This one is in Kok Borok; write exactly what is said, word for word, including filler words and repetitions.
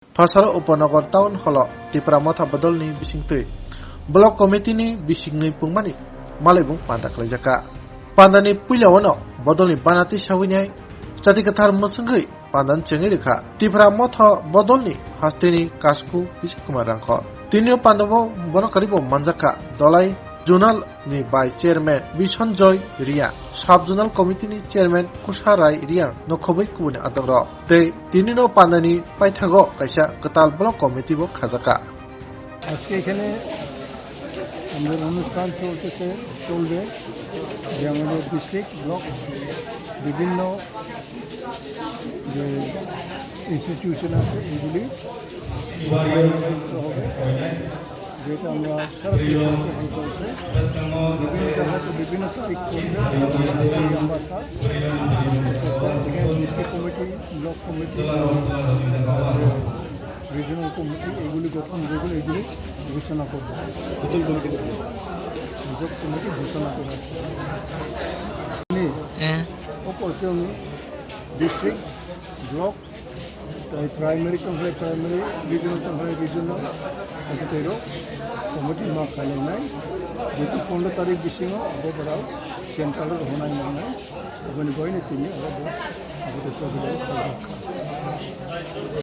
Phasaro Upanagar Town Hall o Tipra Motha bodolni bisingtwi Block Committee ni bisingni pungmani malaibung panda khlaijakha. Pandani puilao no bodolni banati sawinai chati kwthar mwswngwi pandan chengwi rwkha Tipra Motha bodolni hasteni Kasku Bishnu Kumar Rangkhor. Tinio pandao bono kwrwibo manjakha Dolai Zonal ni Vice Chairman Bisonjoy Riya, Sub Zonal Committee ni Chairman Kusa Rai Riya no khobwi kubuni adongrok. Tei tinino pandani paithago kaisa kwtal Block Committee bo khajakha. আজকে এখানে আমাদের অনুষ্ঠান চলতেছে, চলবে, যে আমাদের district, block, বিভিন্ন যে ইনস্টিটিউশন আছে, এইগুলি হবে। যেটা আমরা সারা পৃথিবীতে চলছে, বিভিন্ন জায়গাতে বিভিন্ন তারিখ করবে, লম্বা সার। এখানে district committee, block committee, regional committee, এগুলি গঠন, যেগুলো এগুলি ঘোষণা করবে। রিজিওনাল কমিটি ঘোষণা করবে। Opo chwng district, block, tei primary tongkha primary, regional tongkha regional, tei rok committee ma khlainai. Jehetu pondro tarik bisingo abo borok central rok honai nangnai, aboni bagwino tini abo bo, abo de chobidari khaijak kha.